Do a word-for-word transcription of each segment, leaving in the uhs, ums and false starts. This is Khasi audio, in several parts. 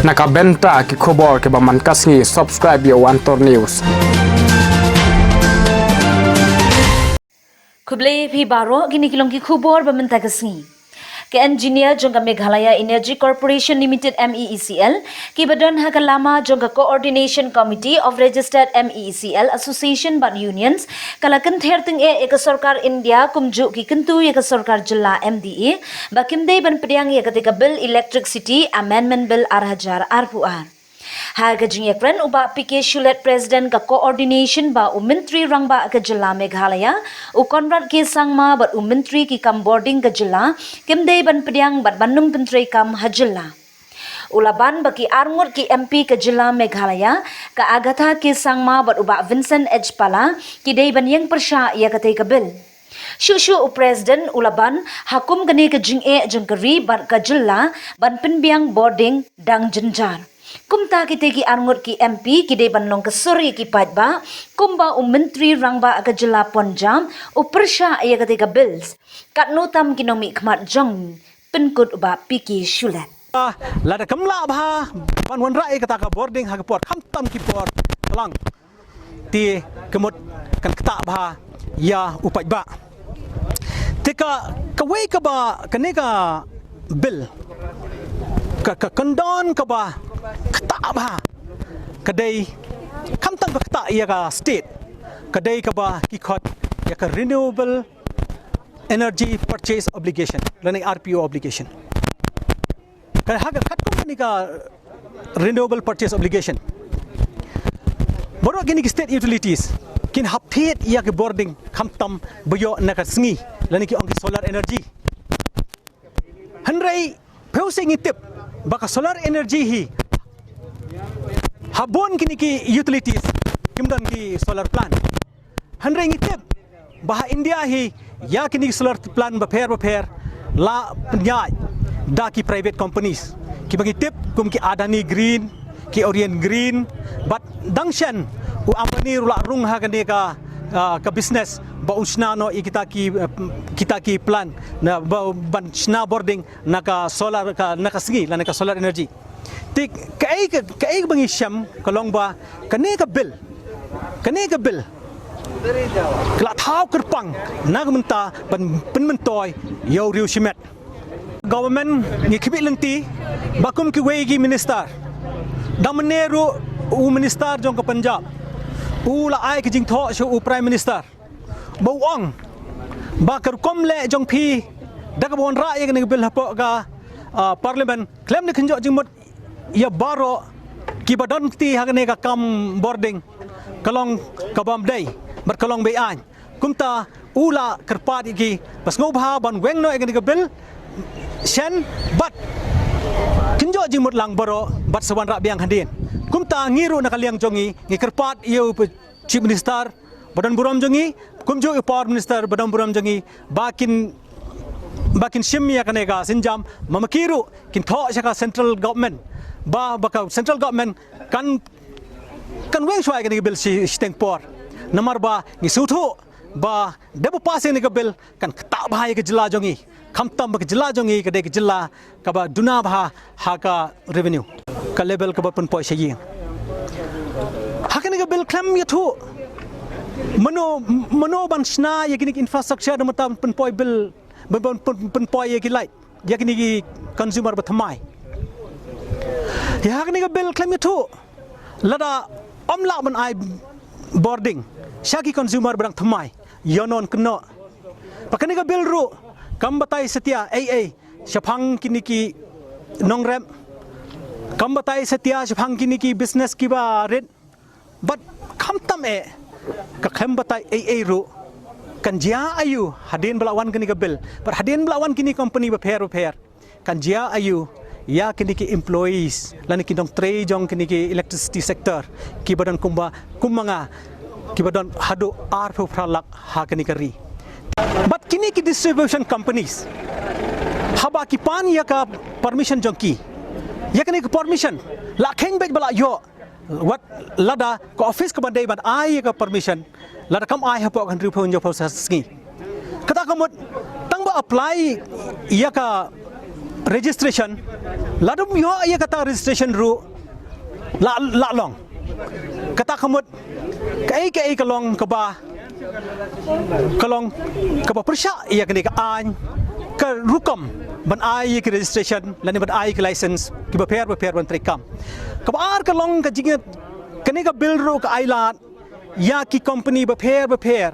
Na ka bynta ki khubor kiba man ka sngi, subscribe ïa u Antor News. Khublei phi baroh, kine ki long ki khubor ba mynta ka sngi. Ka engineer jong ka Meghalaya Energy Corporation Limited, M E E C L, kiba don ha ka lama jong ka Coordination Committee of Registered M E E C L Association bad Unions, ka la kynther tyngeh ïa ka sorkar India kumjuh ki kyntu ïa ka sorkar jylla, M D A, ba kim dei ban pdiang ïa kata ka bill Electricity Amendment Bill ar hajar arphew ar. Ha ka jingïakren, u Bah P K Shulet, President ka Coordination, ba u Myntri Rangbah ka jylla Meghalaya, u Conrad K Sangma bad u Myntri ki kam bording ka jylla kim dei ban pdiang bad ban ym pyntreikam ha jylla. U la ban ba ki arngut ki M P ka jylla Meghalaya, ka Agatha K Sangma bad u Bah Vincent H Pala, ki dei ban ïeng pyrshah ïa katei ka bill. Shuh shuh u President u la ban ha kum kane ka jingeh jong ka ri bad ka jylla ban pynbiang bording dang jynjar. Kumta kitei ki arngut ki M P ki dei ban long ka sur ïa ki paidbah, kumba u Myntri Rangbah ka jylla Punjab u pyrshah ïa katei ka bills. Katno tam ki nongmihkhmat jong ngi, pynkut u Bah P K Shulet. Ah, lada kam lah bha ban wanrah ïa kata ka bording ha ka por, khamtam ki por ka lang, te ka mut kan ktah bha ïa u paidbah. Te ka, kawei kaba kane ka bill, ka, ka kyndon kaba ktah bha, ka dei, khamtam ka ktah ïa ka state, ka dei kaba ki khot ïa ka Renewable Energy Purchase Obligation, lane R P O obligation. Ka ha ka katkum kane ka Renewable Purchase Obligation, baroh kine ki state utilities kin hap thied ïa ki bording khamtam ba ïoh na ka sngi, lane ki ong ki solar energy. Hynrei phi sngewthuh ba ka solar energy hi, ha bun kine ki utilities kim don ki solar plant. Hynrei ngi tip ba ha India hi, ïa kine ki solar plant bapher bapher la pynïaid da ki private companies kiba ngi tip kum ki Adani Green, ki Orient Green, bad dang shen u Ambani ruh la rung ha kane ka, ah, ka business ba un shna noh ïa kita ki, eh, kita ki plant, na ba, ban shna bording na ka solar, ka, na ka sngi, lane ka solar energy. Te kaei ka, kaei ba ngi shem ka long ba kane ka bill, kane ka bill ka la thaw kyrpang na ka bynta ban pynmyntoi ïa u riew shimet. Government ngi khmih lynti ba kum kiwei ki minister, dang mynne ruh u minister jong ka Punjab u la ai ka jingthoh sha u Prime Minister ba u ong ba ka rukom leh jong phi da kaba wanrah ïa kane ka bill hapoh ka, ah, Parliament, khlem da kynjoh jingmut ïa baroh kiba don kti ha kane ka kam bording, ka long kabym dei bad ka long be-aiñ. Kumta u la kyrpad ïa ki ba sngewbha ban weng noh ïa kane ka bill shen bad kynjoh jingmut lang baroh bad sa wanrah biang hadien. Kumta ngi ruh na ka liang jong ngi, ngi kyrpad ïa u Chief Minister ba don burom jong ngi, kumjuh u Power Minister ba don burom jong ngi, ba kin, ba kin shim ïa kane ka sienjam, ma ma ki ruh kin thoh sha ka central government, ba, ba ka central government kan, kan weng shuwa ïa kane ka bill shi, shiteng por. Namar ba ngi sngewthuh ba da ba pass ïa kane ka bill kan ktah bha ïa ka jylla jong ngi. Khamtam ba ka jylla jong ngi ka dei ka jylla kaba duna bha ha ka revenue, ka level kaba pynpoi sha ïing. Ha kane ka bill khlem ïathuh mano, mano ban shna ïa kine ki infrastructure, da mynta pynpoi bill, ban, ban pyn-, pynpoi ïa ki light ïa kine ki consumer ba thymmai. Ïa ha kane ka bill khlem ïathuh lada ym lah ban ai bording sha ki consumer ba dang thymmai, ïa non kynnoh. Ba kane ka bill ruh kam batai satia ei ei shaphang kine ki nongrep, kam batai satia shaphang kine ki business kiba rit. Bad khamtam eh, ka khlem batai ei ei ruh, kan jia aïu hadien ba la wan kane ka bill, bad hadien ba la wan kine company bapher bapher, kan jia aïu ïa kine ki employees lane ki nongtrei jong kine ki electricity sector kiba don kumba, kum ma nga, kiba don haduh arphew phra lak ha kane ka ri. Bad kine ki distribution companies, haba ki pan ïa ka permission jong ki, ïa kane ka permission la kheiñ beit ba la ïoh, wat lada ka office kaba dei ban ai ïa ka permission lada kam ai hapoh ka hynriewphew hynñiewphew sngi. Kata ka mut tang ba apply ïa ka registration, lada ym ïoh ïa kata registration ruh la, la long. Kata ka mut kaei kaei ka long kaba, ka long kaba pyrshah ïa kane ka aiñ, ka rukom ban ai ïa ki registration lane ban ai ïa ki license kiba pher ba pher ban trei kam. Kaba ar ka long ka jingïa, kane ka bill ruh ka ai lad ïa ki company ba pher ba pher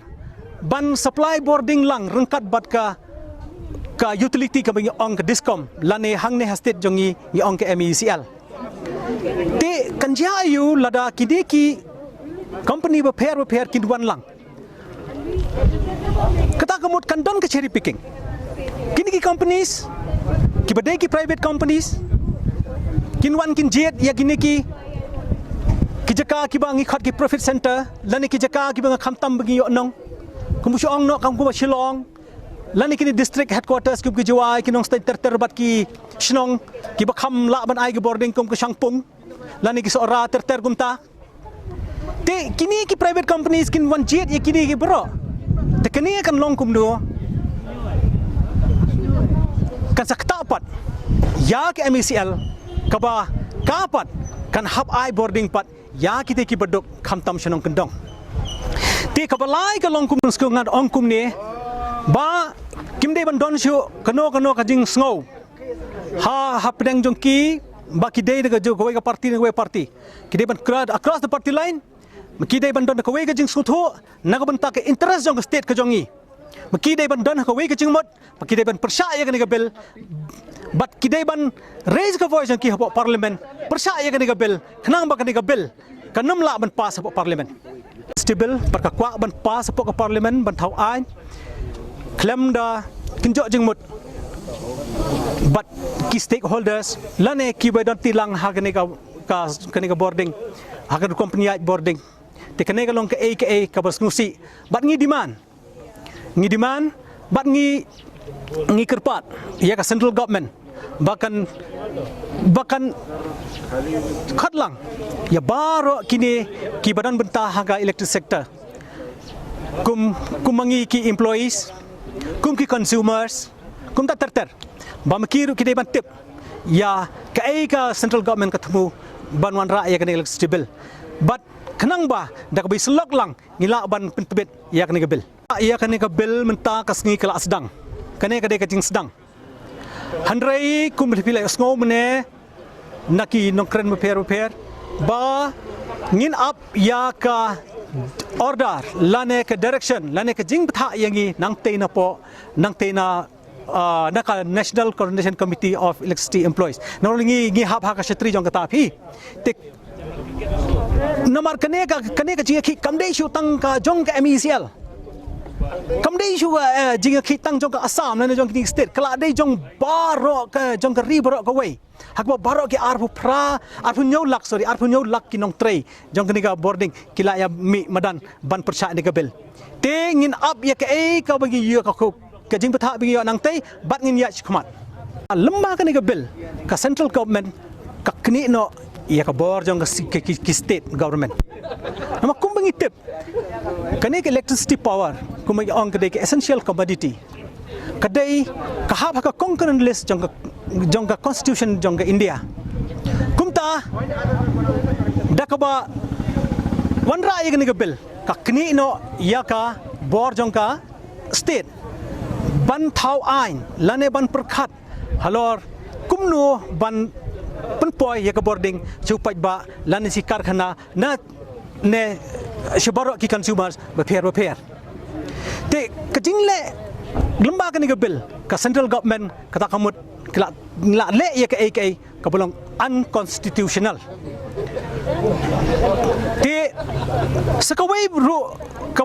ban supply bording lang ryngkat bad ka, ka utility kaba ngi ong ka discom, lane hangne ha state jong ngi ngi ong ka M E E C L. Te kan jia aiu lada kine ki company ba pher ba pher kin wan lang? Kata ka mut kan don ka cherry picking. Kine ki companies kiba dei ki private companies kin wan kin jied ïa kine ki, ki jaka kiba ngi khot ki profit center, lane ki jaka kiba nga khamtam ba ngi ïoh nong. Kumba shu ong noh, kam kumba Shillong, lane kine district headquarters kiba ki Jowai, ki Nongstoiñ ter ter bad ki shnong kiba kham lah ban ai ki bording kum ka Shangpung, lane ki Sohra ter ter kumta. Te kine ki private companies kin wan jied ïa kine ki baroh. Te kane kan long kumno? Kan sa ktah pat ïa ka M E C L kaba ka pat kan hap ai bording pat ïa kite kiba duk khamtam shnong kyndong. Te kaba lai ka long kumno, shu ngan ong kumne, ba kim dei ban don shuh kano kano ka jingsngew ha, hapdeng jong ki ba ki dei na ka jong kawei ka party na kawei party. Ki dei ban kra across the party line. Ma ki dei ban don kawei ka jingsngewthuh na ka bynta ka interest jong ka state ka jong ngi. Ma ki dei ban don kawei ka jingmut, ma ki dei ban pyrshah ïa kane ka bill. Bad ki dei ban raise ka voice jong ki hapoh parliament, pyrshah ïa kane ka bill, khnang ba kane ka bill kan ym lah ban pass hapoh parliament. Electricity bill pat ka kwah ban pass hapoh ka parliament ban thaw aiñ khlem da kynjoh jingmut bad ki stakeholders lane kiba don tilang ha kane ka, ka, kane ka bording, ha ka rukom pynïaid bording. Te kane ka long kaei kaei kaba sngewsih. Bad ngi demand, ngi demand, bad ngi, ngi kyrpad ïa ka central government ba kan, ba kan khot lang ïa baroh kine kiba don bynta ha ka electric sector, kum, kum ma ngi ki employees, kum ki consumers, kumta ter ter, ba ma ki ruh ki dei ban tip ïa kaei ka central government ka thmu ban wanrah ïa kane ka electricity bill. Bad khnang ba da kaba ïasyllok lang ngi lah ban pyntbit ïa kane ka bill. Ïa kane ka bill mynta ka sngi ka la sdang. Kane ka dei ka jingsdang. Hynrei kumba phi la sngew mynne na ki nongkren bapher bapher ba ngin ap ïa ka order lane ka direction lane ka jingbthah ïa ngi nangtei na pdeng, nangtei na, ah, na ka National Coordination Committee of Electricity Employees. Namar ngi, ngi hap ha ka shatri jong kata phi. Te namar kane ka, kane ka jingïakhih kam dei shuh tang ka jong ka M E C L. Kam dei shuh, eh, jingïakhih tang jong ka Assam lane jong kine ki state. Ka la dei jong baroh ka, jong ka ri baroh kawei. Ha kaba baroh ki arphew phra, arphew hynñiew lak, sorry, arphew hynñiew lak ki nongtrei jong kane ka bording ki la ïa mih madan ban pyrshah ïa kane ka bill. Te ngin ap ïa kaei kaba ngi ïoh ka khuk, ka jingbthah ba ngi ïoh nangtei bad ngin ïaid shakhmat. Lem bad kane ka bill, ka central government ka knieh noh ïa ka bor jong ka si-, ki, ki, ki state government. Namar kumba ngi tip, kane ka electricity power, kumba ngi ong ka dei ka essential commodity, ka dei ka hap ha ka concurrent list jong ka, jong ka constitution jong ka India. Kumta da kaba wanrah ïa kane ka bill, ka knieh noh ïa ka bor jong ka state ban thaw aiñ lane ban pyrkhat halor kumno ban pynpoi ïa ka bording sha u paidbah lane sha ki karkhana na, ne sha baroh ki consumers bapher bapher. Te ka jingleh lem bad kane ka bill, ka central government kata ka mut ka la, la leh ïa kaei kaei kaba long unconstitutional. Te sa kawei ruh ka